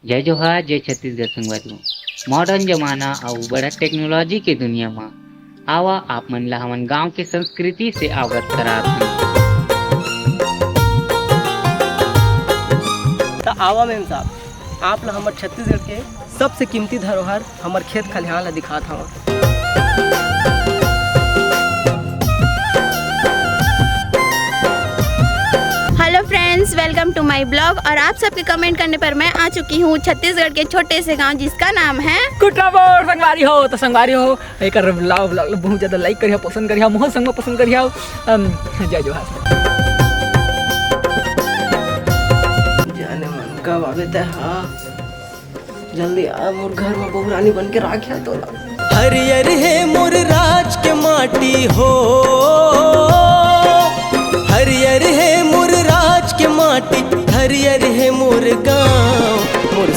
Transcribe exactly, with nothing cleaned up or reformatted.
जय जोहार, जय छत्तीसगढ़ संगवारी हो। मॉडर्न जमाना अउ बड़ा टेक्नोलॉजी के दुनिया म आवा, आप मन ला हमन गांव के संस्कृति से अवगत करात हन। त आवा मेम साहब, आप ला हमर छत्तीसगढ़ के सबसे कीमती धरोहर हमर खेत खलिहान ला दिखात हवं। Hello friends, welcome to my blog। और आप सबके कमेंट करने पर मैं आ चुकी हूँ छत्तीसगढ़ के छोटे से गांव, जिसका नाम है कुटराबोर। संगवारी हो तो संगवारी हो, एकर vlog, vlog बहुत ज्यादा लाइक करिहा, पसंद करिहा, मोहन संग में पसंद करिहा। अम, जय जोहार। जाने मन कब आवे ते हा। जल्दी आ, मोर घर में बहू रानी बन के राखिया तोला। हरियर हे मोर राज के माटी हो, हरियर हे मोर राज के माटी, हरियर हे मोर गांव, मोर